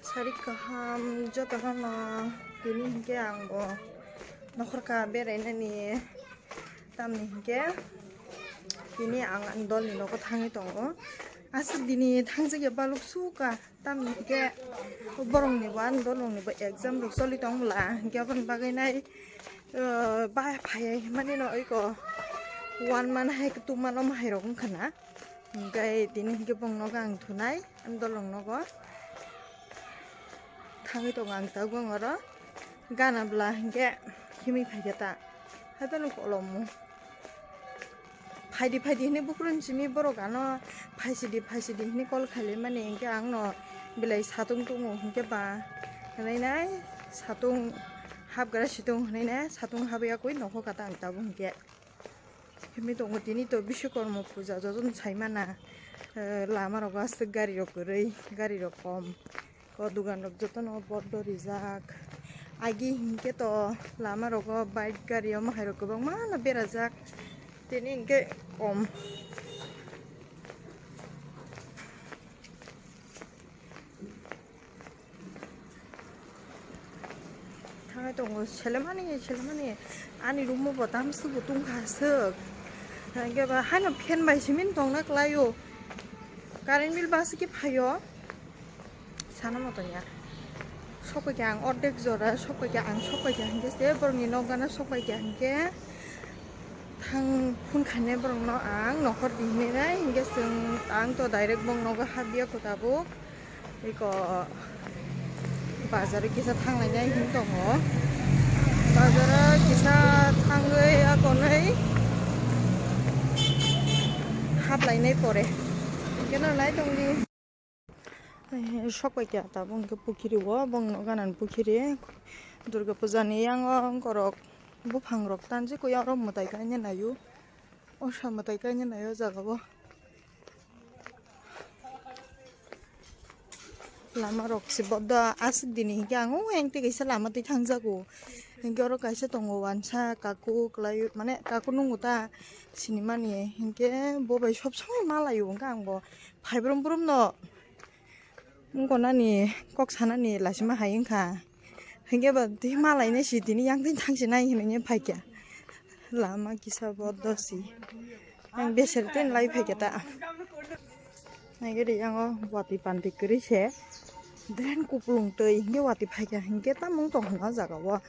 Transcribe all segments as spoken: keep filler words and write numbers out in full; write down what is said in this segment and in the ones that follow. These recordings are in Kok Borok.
Sari kaham jotono no tini hinkhe ang bo nokhorka berainani tamni hinkhe tini ang ani dolni nogo thangwi tongo. Aswk dini thangjak ya baluk suka tamni hinkhe borokni bo ani dolrokni bo exam rok choli tong bwla hinkhe aboni bagwi nai ba phai mani no eko one month hai two month omo hai rok wngkha na. Hinkhe tini hinkhe bong nogo ang thunai, ani dolong nogo thangwi tongo ang tabuk oro gana bwla hinkhe himwi phaikha ta, haibano kolomo phaidi phaidi hinwi bukurun simi borok ano phaisidi phaisidi hinwi kol khailaimani hinkhe angno belai satung tungo hinkhe ba hwnwi nai satung hapgra situng hwnwi nai satung habya kwi nokho kata ang tabuk hinkhe. Himwi tongo tini to Biswakarma puja jotono saimana, eh, lama rogo aswk gari rok kwrwi, gari rok kom, o dogan rok jotono bondo rijak. Agi hinkhe to lama rogo bike gari omo hai rok kwbangma no berajak, tini hinkhe kom. Thangwi tongo, selemani, selemani. Ani room o bo tamswk bo tongkha aswk. Hinkhe ba haino fan bai simi tongna kwlaio. Current bill bus khe phaio. Sana moto ya. Sokphaikha ang ordek jora, sokphaikha ang, sokphaikha hinkhe se borokni nok gana sokphaikha hinkhe. Thang phone khainai borokno ang nokhor di hinwi nai, hinkhe chwng, ang to direct bong nogo habya kho tabuk. Eko bazar o kisa thanglainai hinwi tongo. Bazar o kisa thangwi akonwi haplainai pore. Keno nai tongdi. Sokphaikha tabuk hinkhe pukhiri o, bong nogo ganani pukhiri. Durga puja ni yango borok buphang rok tanjikwi oro mwtai kainai naio. Osa mwtai kainai naio o jaga o. Lama rok se bodo aswk dini hinkhe ang o engte kaisa lama twi thangjago. Hinkhe oro kaisa tongo wansa kaku kwlai mane kaku nungo ta sinimani hinkhe bo bai sob somoi malaio hinkhe ang bo phai brum brum no. Wngkha nani kok sanani lasima hai wngkha. Hinkhe ba twi malainai si tini yang twi thangsinai hinwi phaikha. Lama kisa bodo si. Yang beser tin lai phaikha ta. Naigadi yang o watwi panti kwrwi se. Drain kupulung twi hinkhe watwi phaikha hinkhe tamung tong hwnna o jaga o.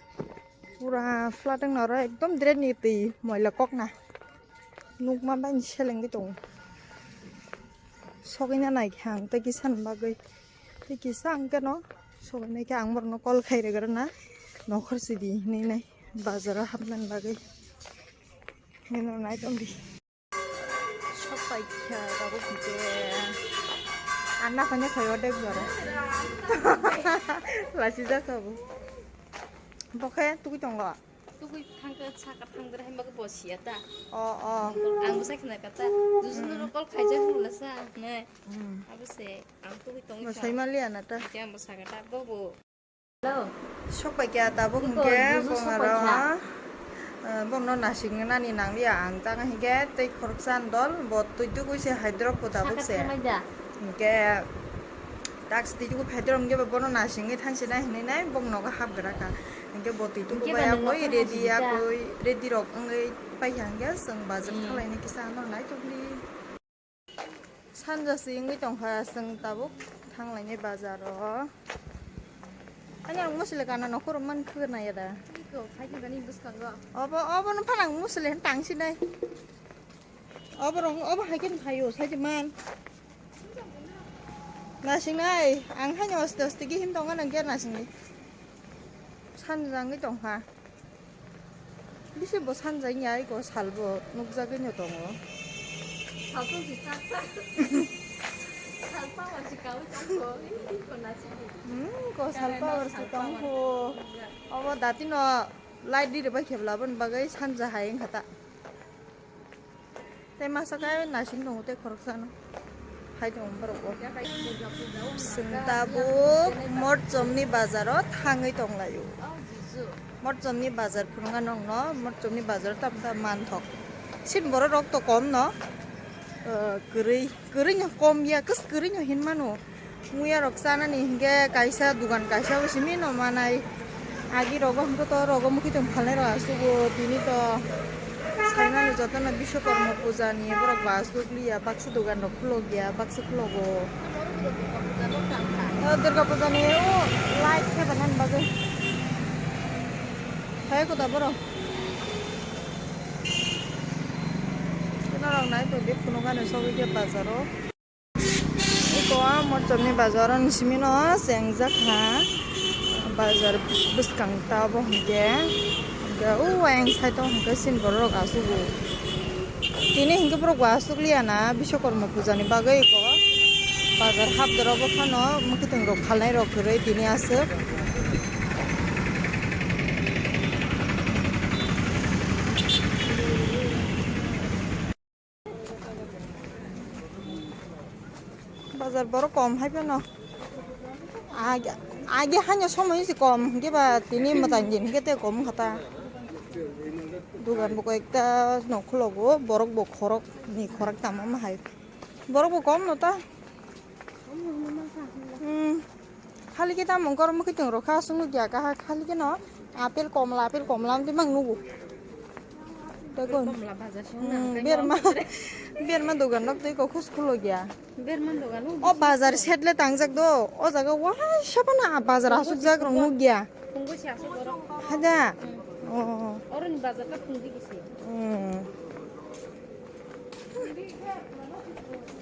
Pura flooding noro ekdom drain ni twi moila kokna. Nukma bai selengwi tongo. Sogwina naikha ang tei kisa ni bagwi. Tei kisa ang keno sogwinai khe ang borokno call khai rwgwrana nokhor sidi hinwi nai bazaro hapnani bagwi. Hinwi nai tongdi. Sokpaikha tabuk hinkhe. Anna phanya khayo dek jora. Lasijak abo. Bokhe tugui tongo. Tugui thangkhe saka thangdra hai mago bo siya ta. O, o. Ang bo sakhe na kata. Juju no call khaijak hwnla sa, ne. Hmm. Abo se ang tugui tongwi. Bo kha. Sai maliya na ta. Kya bo saka ta bo bo. Hello. Sokpaikha tabuk. Iko hinkhe juju bong sokpaikha. Aro, eh, bongno nasing nani nangliya ang tang hinkhe tei khoroksa dol bo twi tugui se hai drop ko tabuk se. Saka thanglai da. Hinkhe Tax twi tuku phaidrong hinkhe bono nasingwi thangsinai hinwi nai bong nogo hapgra kha. Hinkhe bo twi tuku bai akoi ready akoi ready rok wngwi paikha hinkhe chwng bazar thanglainai kisa ano naitukli. Sanja se wngwi tongkha chwng tabuk thanglainai bazaro. Ani ang musile kana nokhoro man khwna ya da. Iko phaikha gani bwskango. Obo, obo no phanang musile tangsinai. Oborok, obo hai khe phaio, sai di man. Nasingnai, ang haino aste aste khe hin tongo, nang khe nasingdi. Sanjangwi tongkha. Bisi bo sanjak ya, iko salbo nukjagwi no tongo. Salto si sak sak. Salpa wa si kawi tongkho, iko nasingdi. Hmm, ko salpa wa si tongkho. Obo datino light di rwbai khe bwla, aboni bagwi sanja hai wngkha ta. Tei masa khe nasing tongo tei khoroksano. Hai tongo borok bo. Chwng tabuk Motchomni bazaro thangwi tonglaio. Motchomni bazar phunukha nokno, Motchomni bazaro tamo tamo manthok. Chini borok rok to kom no, eh, kwrwi, kwrwi no kom ya, kwrwi no hin mano. Muya rok chanani hinkhe kaisa dugan kaisa bo simi no manai. Agi rogo hinkhe to rogo mukitwng phalnai rok asugo tini to saimano jotono Biswakarma puja ni borok ba asuk liya baksa dugan rok khulok ya baksa khulogo. O Durga puja ni o light khe bana bagwi. Hai ko da borok. Norok nai to bek phunukani sogwi khe bazaro. Iko a Mochomni bazar ni simi no chengjak ha. Bazar bwskang ta obo hinkhe. Hinkhe o ayang side o hinkhe sin borok rok asugo. Tini hinkhe borok bo asuk liya na Biswakarma puja ni bagwi iko bazar hapdoro bo phano mwkhwtwng rok phalnai rok kwrwi tini aswk. Bazar borok kom hai phano. Age, age hanya somoi se kom, hinkhe ba tini mwtai din hinkhe te kom kha ta. Dugan bo koi ekta no khulogo, borok bo khorok ni khorok tamo ma hai. Borok bo kom no ta. Hmm. Khali khe tamo wngkor mwkhwtwng rok kha, aswk nukya kha, khali khe no apple, komla, apple, komla, amtwi mang nugo. Tei kon? Komla bazar se wngna Hmm, hwnkhe berma, no. Berma dogan rok tei kok khus khulo gya. Berma dogan o O bazar set le tangjak do, o jaga waisa phano bazar aswk jak rok nukya. Phungbo se aswk oro. Hada. Hmm. Oh. Oroni bazar ta phungdi kisi. Hmm.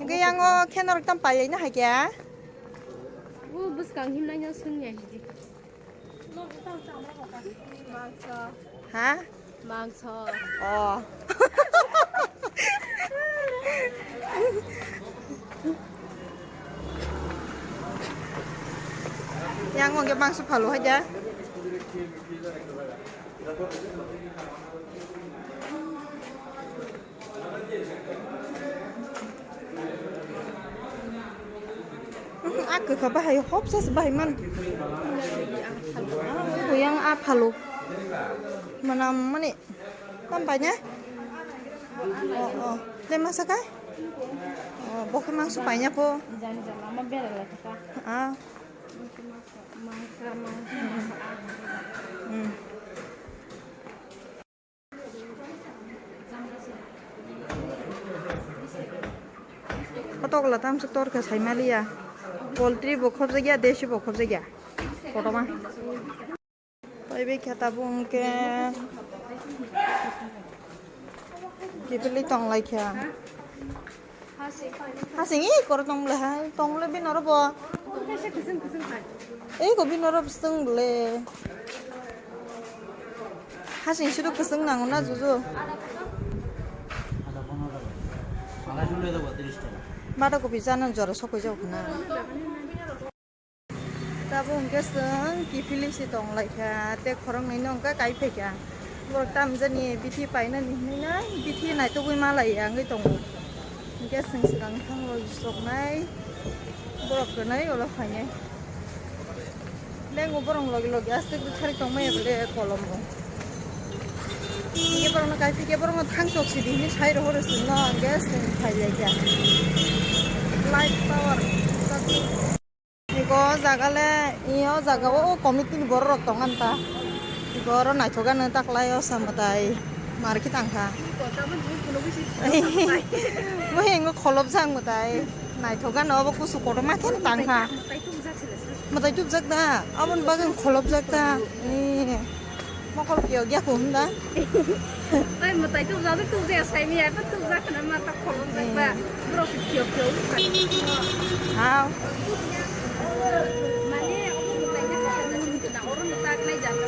Hingke yango khe norok tam pailai na hai khe? O bwskang himnai no swngya hidi. Ha? Mangso. Oh. Yango hingke mangso phalo hai da. Mhm, a kwkha bahai hopsa se bahai man. Yang a phalo. Manam mani tam paina? Oh, oh. Te masa kai? Oh, bo khe mangso paina po. Ah. Hmm. Kotok la tamsok tor khe sai maliya. Poultry bo khobjakya, desi bo khobjakya. Kotorma. Pai bai khe tabuk hwnkhe kiphilwi tong lai kha. Hasing i koro tong le hai, tong le bini oro bo. Ei ko bini oro bwswng le. Hasing sido kwchwng nango na juju. Bata kopi chana jora sokoi jao khna. Tabuk hwnkhe chwng kiphilwi se tong lai kha, tei khoroknwi no hwnkhe kai phai kha. Borok tamjani bithi painani hinwi nai bithi naitugwi ma lai ya wngwi tongo. Hwnkhe chwng swkang thango choknai borok kwnwi ulo phainai. Lengo borok logi logi aste bwthari tongmaya bole kolomo. Hwnkhe borokno kai phai khe borokno thang chok sidi hinwi sai rohoro chwngno hwnkhe chwng phai lai kha. Light power. Iko o jaga le, i o jaga o committee ni borok rok tong ani ta. Iko oro naithok gano ta kwlai o sa mwtai mar khe tang kha. Bo hingo kholop jak mwtai. Naithok gano obo kusu kotorma khe tang kha. Mwtai tubjak da, aboni bagwi kholop jak da. Mokol kiyok ya ko hwnda. Tai mwtai tubjak de tubjak saimi ya, tubjak khna ma ta khorok jak ba. Borok kiyok kiyok. Hao. Mane obo mwtai de kha da sini da oro no tak nai jak na.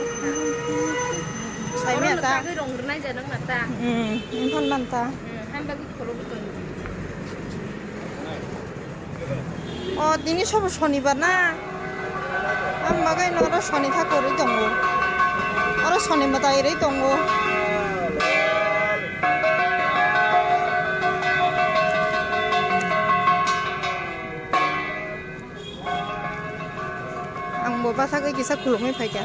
Saimi ya ta. Oro no tak rong rnai jak na ta. Hmm, inthon man ta. Hmm, hamba ki khorok to. O, tini sobo sonibar na? Ang bagwi no oro soni tha kwrwi tongo. Oro soni mwtai rwi tongo. Ang bo bwsagwi kisa khulumui phaikha.